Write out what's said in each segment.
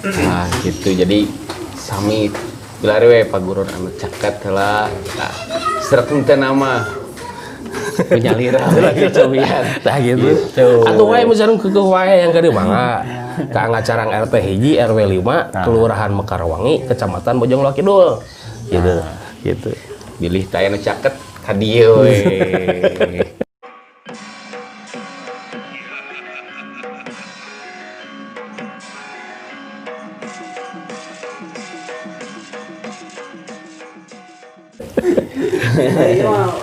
Nah, gitu. Jadi sami bilari we paguron anu caket heula. Tah, serak teu nama penyalira we cobian. Tah gitu. Gitu. Atuh wae misalnya keukeuh wae yang gede mangga. Ka Angacarang RT 1 RW 5, Kelurahan Mekarwangi, Kecamatan Bojongloa Kidul. Gitu. Gitu. Bilih tah anu caket ka dieu we. Nah, iya mah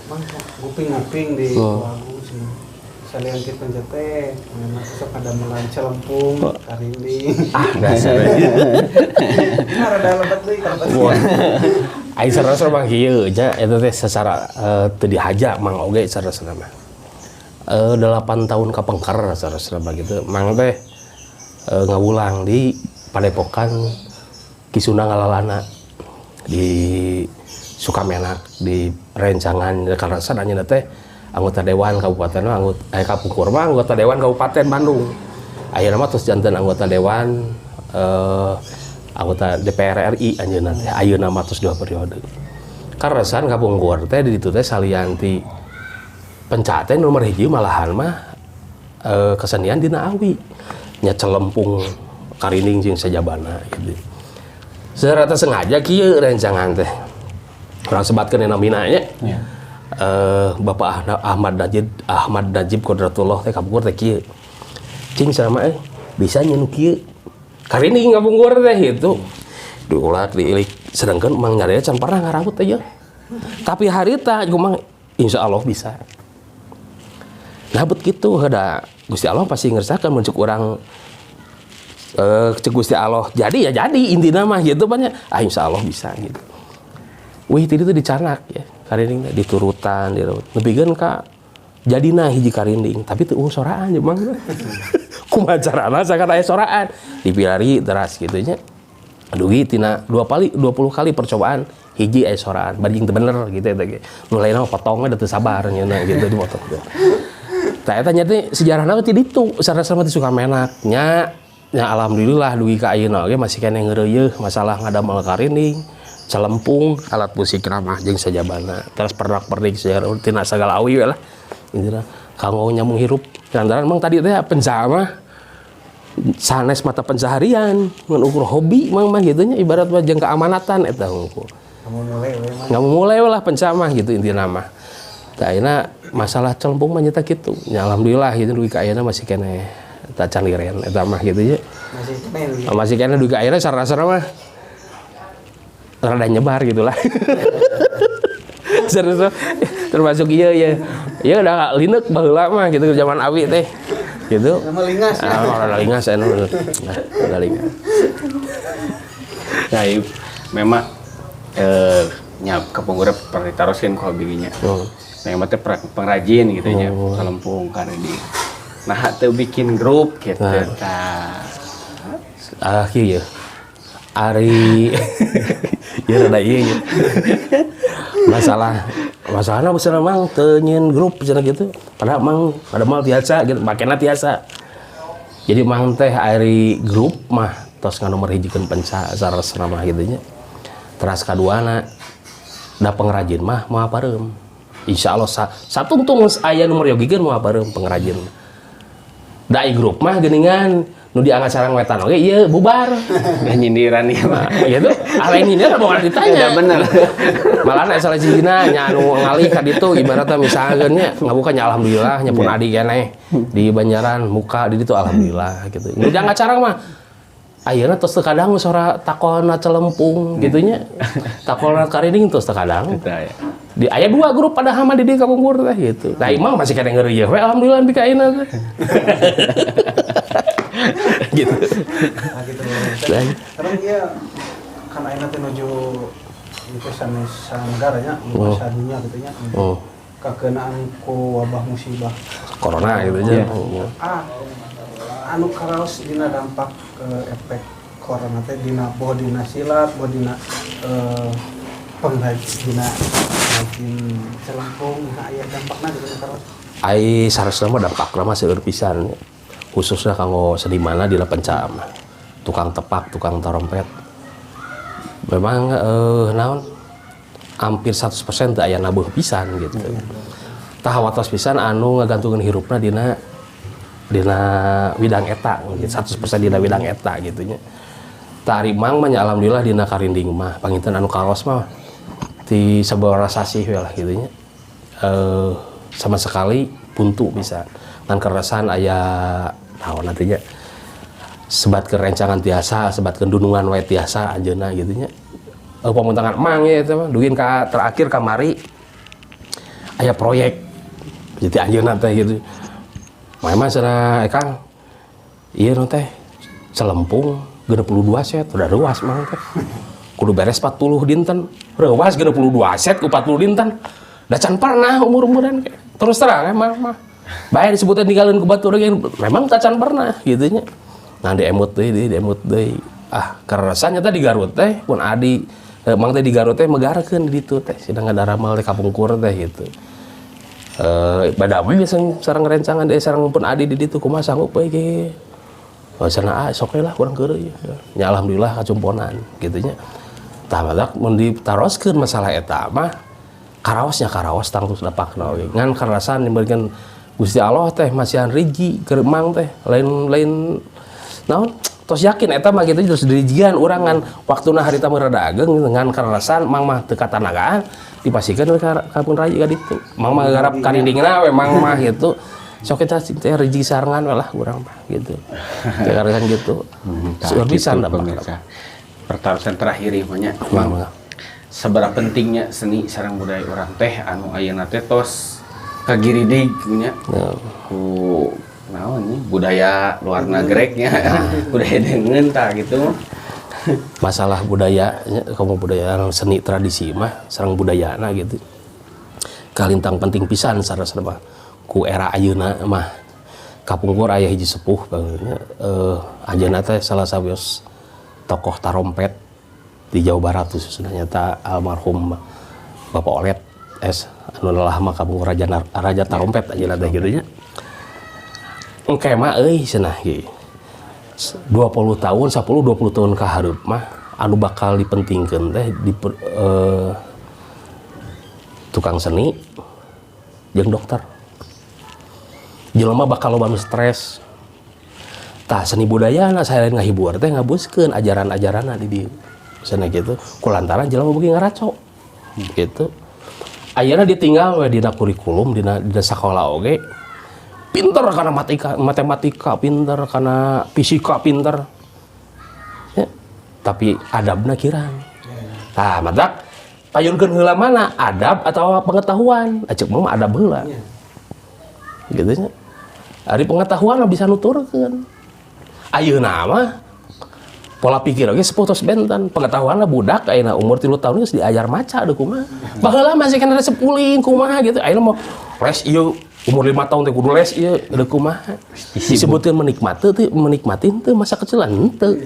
mang nguping-nguping di lagu sih. Salian kita teh, memang sok ada melan celempung, karinding. Ah, dasar. Nah, rada lebat deui kalau Wah. Ai sarasa mah kieu nya eta teh secara teu dihaja mang oge sarasana mah. 8 tahun kapengker sarasana mah gitu. Mang teh ngawulang di Padepokan Ki Sunda Ngalalana di Sukamenak di rencangan karena anjeunna teh anggota dewan kabupaten mah anggota kapungkur mah anggota dewan Kabupaten Bandung. Ayeuna mah terus janten anggota dewan anggota DPR RI anjeunna teh ayeuna mah terus 2 periode. Karasan kapungkur teh di ditu teh salian ti penca teh nomor 1 malahan mah kesenian dina awi nya celempung karinding jeung sajabana gitu. Secara teu sengaja kieu rencangan teh. Urang sebatkeun namina nya. Bapak Ahmad Najib Qodratullah teh kapungkur teh kieu. Cing sama bisa nyeun kieu. Karinding kapungkur teh gitu. Diulak diilik sedangkan mang nyarita can pernah ngarawut teh ya. Tapi harita mang insya Allah bisa. Nah bet kitu heuda Gusti Allah pasti ngersakeun mun cek urang cek Gusti Allah jadi ya jadi intina mah gitu banyak ah insya Allah bisa gitu. Wih tadi tuh dicanak ya karinding teh diturutan dirut nepikeun ka jadina hiji karinding tapi teu eueuh soraan jeung mang kumaha carana sakan aya soraan dipilari teras gitu nya dugi tina 2 kali 20 kali percobaan hiji aya soraan bari jeung teu bener gitu eta ge nu lainna mah potongna da teu sabar nya gitu dipotong teh. Tah eta nya teh sejarahna mah ti ditu sareng-sareng teh Sukamenak nya nya alhamdulillah dugi ka ayeuna oge masih keneh ngeureuyeuh masalah ngadamel karinding celempung alat musik ramah jeung sajabana terus pernak-pernik sejarah tina sagala awi we lah intina kanggo nyambung hirup lantaran mang tadi teh penca mah sanes mata pencaharian ngan ukur hobi mang mah gitu nya ibarat mah jeung keamanatan eta hungkul Kamu mulai we mah. nggak mulai lah penca mah gitu intina mah. Tah ayeuna masalah celempung mah nyata kitu nya alhamdulillah gitu dugi ka ayeuna masih keneh tacan liren eta mah gitu nya. Masih keneh. Masih keneh dugi ka ayeuna sarasana mah rada nyebar gitulah. Serius termasuk iya ya. Iya udah lineuk baheula mah gitu zaman awi teh. Gitu. Nama lingas. Ah, rada lingas anu. Nah, rada lingas. Nah, ieu memang nya kapungkur pernah ditaroskeun ku hobinya. Memang teh pengrajin gitu nya, celempung karinding. Nah, teu bikin grup gitu tah. Ah, kieu ya. Ari ya rada ieu ya. Masalahna misalnya mang teu nyieun grup cenah gitu. Padahal mang pada mal tiasa gitu, makena tiasa. Jadi mang teh ari grup mah tos nganomor hijikeun penca saresna mah gitu nya. Teras kaduana da pengrajin mah moal pareum. Insyaallah satungtung aya nu meryogikeun moal pareum pengrajin. Da i grup mah geuningan nu diangkat sarang wetan oge ieu bubar. Udah nyindiran ieu mah. Gitu. Ah lain nyindir bukan ditanya. Udah bener. Malah aya salah sijina nya anu ngalih ka ditu ibaratna misalkeun nya ngabuka nya alhamdulillah nya pun adi keneh di Banjaran muka di ditu alhamdulillah gitu. Nu diangkat sarang mah ayeuna tos teu kadang sora takona celempung gitu nya. Takona karinding tos teu kadang. Eta ya. Di aya 2 grup pada hama di dieu kapungkur teh gitu. Nah imah masih keneh ngeureuyeuh we alhamdulillah bi ka ayeuna teh. Gitu. Nah, gitu. Sekarang dia kan ayeuna teh nuju itu sanes negaranya, Oh. sadunya gitu nya. Oh. Kakenaan ku wabah musibah corona gitu nya. Iya. Oh. Ah, anu karaos dina dampak efek corona teh dina boh dina silat, boh dina pengrajin, dina pengrajin celempung, nah aya dampakna gitu karaos. Ai sarasna mah dampakna mah seueur pisan. Khususnya kanggo senimanna dina penca mah. Tukang tepak, tukang trompet. Memang naon, hampir 100% teu aya nabuh pisan gitu. Tah, watos pisan anu ngagantungkeun hirupna dina dina widang eta gitu, 100% dina widang eta gitu nya. Tah, ari Mang mah nya alhamdulillah dina karinding mah panginten anu karaos mah ti sabaraha sasih we lah gitu nya. Sama sekali buntu bisa. Ngan keresan aya naon nantinya, sebatkeun rencangan tiasa, sebatkeun dunungan wae tiasa anjeunna gitu nya. Pamuntangan Mang ya eta mah dugin ka terakhir kamari aya proyek. Jadi anjeunna teh gitu. Memang cenah, "Kang, ieu nu teh celempung 62 set, udah ruas Mang teh. Kudu beres 40 dinten." Reuas 62 set ku 40 dinten. Da can pernah umur-umuran kayak. Terus terang emang mah. Bae disebutnya ninggalin ku batur ge memang tacan pernah gitu nya. Nah, diemut deui, diemut deui. Ah, kerasan nyata di Garut teh pun adi Mang teh di Garut teh megarkeun di ditu teh sidang ngadaramel teh kapungkur teh gitu. Badawi biasa sareng rencangan deh sareng pun adi di ditu, kumaha sanggup we ge. Oh, sana ah sok we lah kurang keureuh ya. Ya alhamdulillah kacumponan gitu nya. Tah, matak mun ditaroskeun masalah eta mah karaosnya karaos tangtus dapakna oge. Ngan karasan diberikan Gusti Allah teh masihan riji keur Mang teh lain lain naon, tos yakin eta mah gitu, terus dirijian urang ngan waktuna harita mah rada ageng gitu. Ngan karasan Mang mah teu katanagaan dipasihkeun we ka pun rayi ka ditu. Mang mah garap karindingna we Mang mah gitu. Sok kita teh riji sarengan we lah urang mah gitu. Teu karasan gitu. Tah, Seueur pisan gitu, dampak. Pemirsa. Pertarusan terakhir ieu mah nya. Mang, Mangga. seberapa pentingnya seni sareng budaya urang teh anu ayeuna teh tos kagiridig nya ku naon nya, budaya luar negeri nya, budaya deungeun tah gitu. Masalah budaya nya, kamu budaya seni tradisi mah sareng budayana gitu kalintang penting pisan sareng mah ku era ayeuna mah. Kapungkur aya hiji sepuh banget, anjeunna teh salah sawios tokoh tarompet di Jawa Barat khususnya, nyata almarhum Bapak Olet S anu lelah mah kapungkur raja raja tarompet anjeunna teh gitu nya. Engke mah euy cenah ge 20 tahun, 10 20 tahun ka hareup mah anu bakal dipentingkeun teh di tukang seni jeung dokter. Jelema bakal loba nu stres. Tah, seni budaya na saya ngahibur teh ngabuskeun ajaran-ajaranna di dieu. Cenah gitu. Kulantaran jelema beuki ngaraco. Gitu. Ayeuna ditinggal we dina kurikulum dina dina sakola oge pinter karena matematika, matematika pinter, karena fisika pinter. Ya, tapi adabna kirang. Tah, matak payunkeun heula mana, adab atau pengetahuan? Acek mah adab heula. Gitu nya. Ari pengetahuan mah bisa nuturkeun. Ayeuna mah pola pikir oge sepuh tos benten. Pengetahuanna budak ayeuna umur 3 tahun geus diajar maca deui kumaha. Baheula masih kan ada sepuling kumaha gitu. Ayeuna mau les ieu umur 5 tahun teh kudu les ieu deui kumaha. Disebutkeun menikmati teh, menikmati teu masa kecil henteu.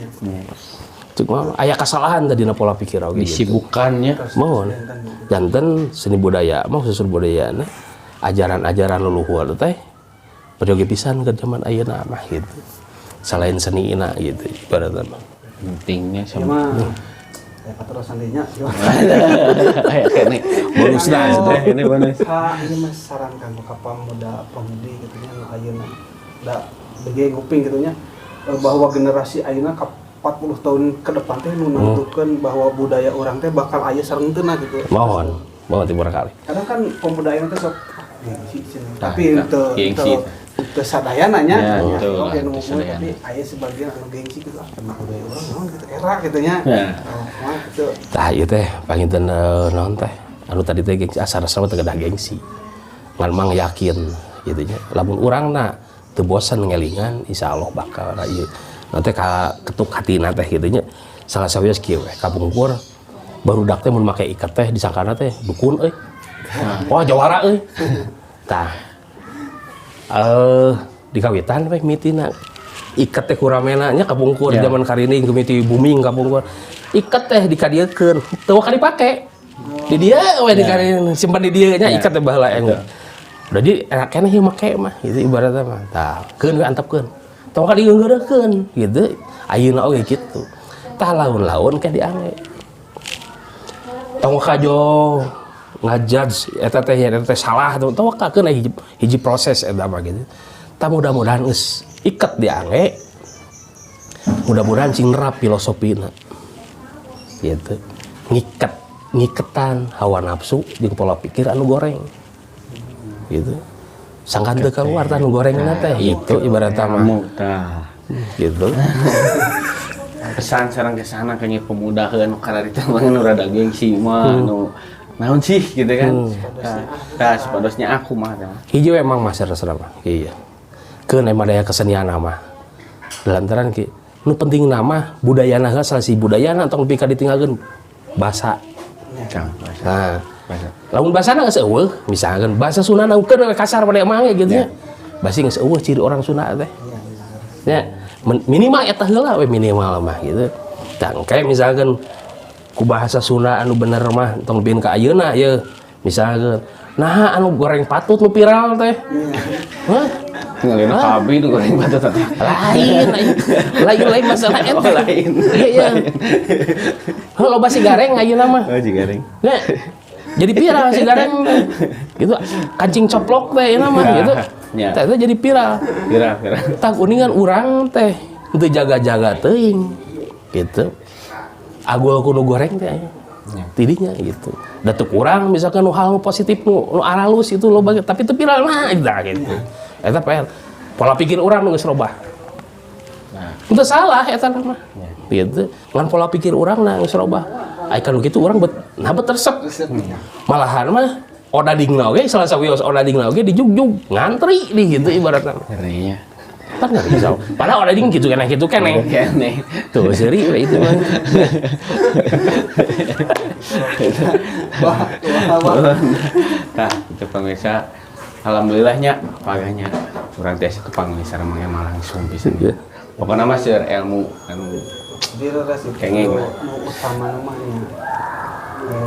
Cuk mah aya kesalahan tadi dina pola pikir oge gitu. Disibukannya. Mohon. Janten seni budaya mah khusus budayana ajaran-ajaran leluhur teh peryogi pisan ke zaman ayeuna mah gitu. Selain seni ina gitu ibaratna mah. Pentingnya Ieu sama mah ya katarosan deui nya. Kayak ini bonus lah ini bonus. Ha, ini mah saran kanggo ka pemuda pemudi gitu nya nu ayeuna da bege nguping gitu nya, bahwa generasi ayeuna ka 40 tahun ke depan teh nu nentukeun bahwa budaya urang teh bakal aya sareng teu gitu. Mohon, mohon timur kali. Kadang kan pemuda ayeuna teh sok ah, gengsi cenah. Tah, Tapi tah, teu gengsi. Teu teu sadayana nya. Ya, betul Oke, lah, nu teu sadayana. Tapi aya sebagian anu gengsi gitu, ah emang budaya urang naon gitu era gitu nya. Ya. Oh, mah gitu. Tah, ieu teh panginten naon teh anu tadi teh gengsi, asal-asal teu kedah gengsi. Ngan Mang yakin gitu nya. Lamun urangna teu bosen ngelingan, insyaallah bakal ieu. Nanti ka ketuk hatina teh gitu nya. Salah sawios kieu we kapungkur barudak teh mun make ikat teh disangkana teh dukun euy. Wah, jawara euy. Tah. Dikawitan we mitina ikat teh kuramena nya kapungkur zaman karinding mimiti booming kapungkur. Ikat teh dikadiekeun, teu waka dipake. Di dia we dikadieun, simpan di dieu nya ikat teh baheula engge. Jadi enak keneh ieu make mah gitu ibaratnya mah. Tah, keun we antepkeun. Tong ka digeunggeureukeun gitu. Ayeuna oge kitu. Tah laun-laun ke diangge. Tong kajo ngajudge eta teh ya, eta teh salah tong wakakeun hiji, hiji proses eta mah gitu. Tah mudah-mudahan geus iket diangge. Mudah-mudahan cing nerap filosofina. Gitu. Ngiket, ngiketan hawa nafsu jeung pola pikir anu goreng. Gitu. Sangkan teu keluar tah nu gorengna teh itu ibaratna mah Ilmu tah. Gitu. Pesan sareng ke sana kayaknya pemuda nu karena mah nu rada gengsi mah nu naon sih gitu kan. Nah, tah supadosnya aku mah tah. Hiji we emang mah serah mah. Iya. Keun emang daya kesenian mah. Lantaran ki nu penting nama budayana heula, salah si budayana tong nepi ka ditinggalkeun bahasa. Tah, bahasa. Nah, Bahasa. Lamun bahasana geus euweuh, misalkan bahasa Sunda na keur we kasar pada emang gitu nya. Basi geus euweuh ciri orang Sunda teh. Ya, minimal eta heula we, minimal mah gitu. Tah kayak misalkan ku bahasa Sunda anu bener mah tong bin ka ayeuna ye. Misalkan nah anu goreng patut nu viral teh. Hah? Ngalina kabi nu goreng patut teh. Lain, lain, lain, lain masalah eta. Oh, lain. Iya, iya. Heuh, loba si gareng ayeuna mah. Oh, jigareng. Ya, jadi viral si gareng teh. Gitu, kancing coplok teh ini mah gitu. Ya. Teh teh jadi viral. Viral, viral. Tah kuningan urang teh teu jaga-jaga teuing. Gitu. Agul ku nu goreng teh aya. Tidinya gitu. Da teu kurang misalkan nu hal nu positif nu nu aralus itu loba tapi teu viral mah gitu. Eta PR. Pola pikir urang nu geus robah. Nah, Itu salah eta mah. Gitu. Ngan pola pikir urang na geus robah. Ai kan gitu urang bet nah bet resep. Malahan mah odadingna oge salah sawios odadingna oge dijugjug ngantri di gitu ibaratna. Ngerinya. Kan nggak bisa. Padahal odading gitu keneh gitu keneh. Keneh. Tuh seuri we itu mah. Wah, wah, wah. Nah, itu pemirsa. Alhamdulillahnya paganya urang teh tepang nih sareng Mang Ema langsung bisa. Iya. Pokoknya mah seueur ilmu anu Jadi leres itu Kenging. Nu utama namanya.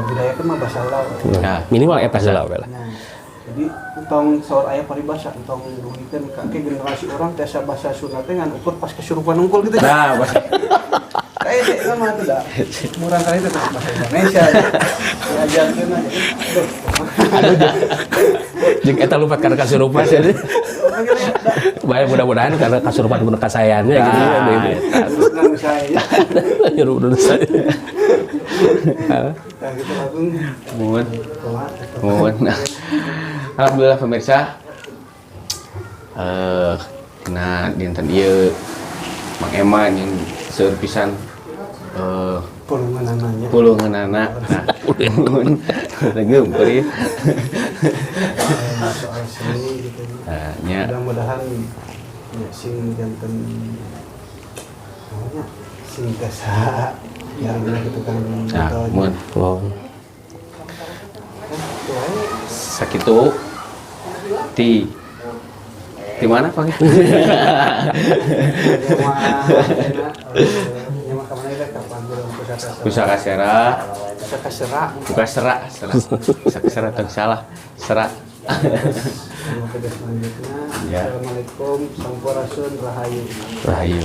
Budaya itu mah bahasa laut. Nah. Minimal eta heula we lah. Nah, jadi entong saur aya paribasa entong dugikeun ka ke generasi urang tiasa bahasa Sunda teh ngan ukur pas kesurupan unggul gitu. Nah, bahasa Kayak sih sama itu dah. Murah kali itu bahasa Indonesia. Diajarkeun aja. Aduh. Jeung eta lupat karena kasurupan. Baik, mudah-mudahan karena kasurupan guna kasayannya gitu ya. Nah, Gitu. Terus nang saya. Nyuruh udah saya. Nah, gitu langsung. Muhun. Kumaha, gitu. Muhun. Nah, alhamdulillah pemirsa. Nah, dinten ieu Mang Ema yang seueur pisan Pulunganananya. Pulunganana. Nah, muhun. Tegem ieu. Soal seni gitu. Nah, nya. Mudah-mudahan ya sing janten namanya sing tiasa yang gitu kan. Nah, atau muhun. Oh. Sakitu ti di mana Pak? Nyawa kemana ya kapan belum pusaka sera. Pusaka Sera, Pusaka sera. Buka sera, sera. Pusaka sera tong salah, sera. Sama video selanjutnya. Ya. Assalamualaikum, sampurasun, rahayu. Rahayu.